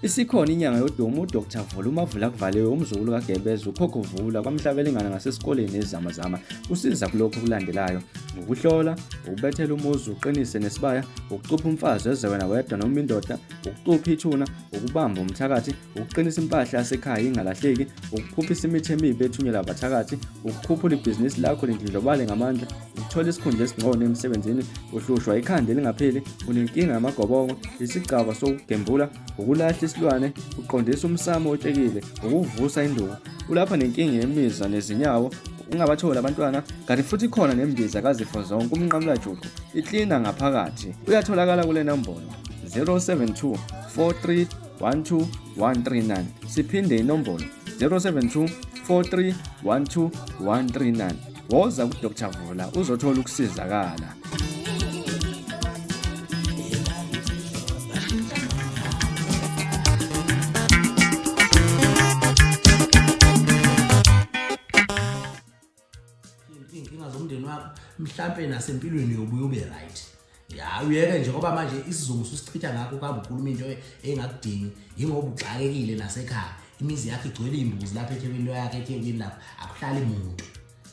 Isikhona inyanga yodumo uDr Vula uMavula kuvaliwe umzukulu kaGebeza ukhokho Vula kwaMhlabelingana ngasesikoleni eZamazama usiza kulokhu okulandelayo ukuhlola, ukubethela umuzi uqinise nesibaya, ukucupha umfazi eze wena wedwa noma indoda, ukucupha ithuna, ukubamba umthakathi, ukuqinisa impahla yasekhaya ingalahleki, ukuphuphisa imithi emibi ethunyelwa abathakathi, ukukhuphula ibhizinisi lakho lindlondlobale ngamandla, ukuthola isikhundla esingcono emsebenzini, uhlushwa ikhanda elingapheli, unenkinga yamagobongo, isigcaba sokugembula, ukulahla isilwane, uqondisa umsamo otshekile, ukuvusa induku, ulapha nenkinga yemizwa nezinyawo, ungabatholi abantwana, kanti futhi ikhona nembiza kazifo zonke umnqamulajuqu, iklina ngaphakathi. Uyatholakala kule nombolo 072 43 12 139. Siphinde inombolo 072 43 12 139. Woza kuDr Vula uzothola ukusizakala. Iy'nkinga zomndeni wakho mhlampe nasempilweni yobuye ube right. Ya, uyeke nje ngoba manje isizungu ususichitha ngakho, ukuhamba ukhuluma into engakudingi, yingoba uxakekile nasekhaya. Imizi yakho igcwele iy'mbuzi lapha eThekwini, yakhe eThekwini lapha akuhlali muntu,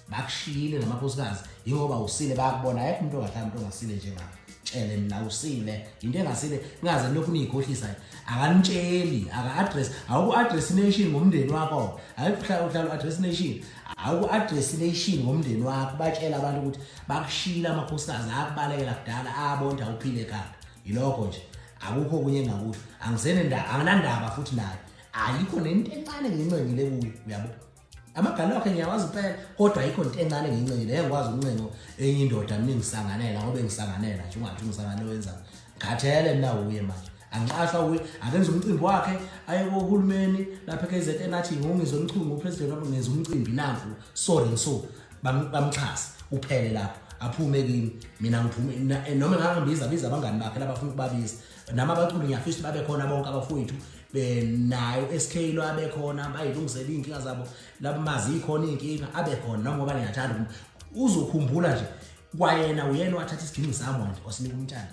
bakushiyile namakhosikazi yingoba usile, bayakubona. Ayekho umuntu ongahlali umuntu ongasile njengakho. Tshele mina usile into engasile, ningaze nilokhu niyikhohlisa. Akanitsheli, aka-address, awuku-address nation ngomndeni wakho, ayikho uhlala u-address nation, awuku-address nation ngomndeni wakho. Batshela abantu ukuthi bakushiyile amakhosikazi, akubalekela kudala, abonda uphile ekhanda. Yilokho nje, akukho okunye engakusho. Anginandaba futhi naye, ayikho nento encane ngiyincengile kuye, uyabo. Amagama akhe ngiyawazi impela, kodwa ayikho into encane ngiyincengile. Ngeke ngikwazi ukuncenga enye indoda mina ngisanganela, ngoba ngisanganela nje ungathi ungisanganele wenzani. Ngikhathele mina uye manje, angiqashwa uye, akenze umcimbi wakhe aye kohulumeni lapha e-KZN, athi ngongizwe Mchunu upresident wami, ngenza umcimbi nanku, sorry and so bamxhase, uphele lapho, aphume kimi. Mina ngiphume noma engangibiza, biza abangani bakhe labafuna ukubabiza, nami abaculi ngiyafisa ukuthi babe khona bonke abafowethu nayo SK lo abe khona, bayilungisele iy'nkinga zabo labo, mazi ikhona iy'nkinga abe khona, noma ngoba ngiyathanda uzokhumbula nje kwayena, uyena wathatha isiginci sami wanje wasinika umntana.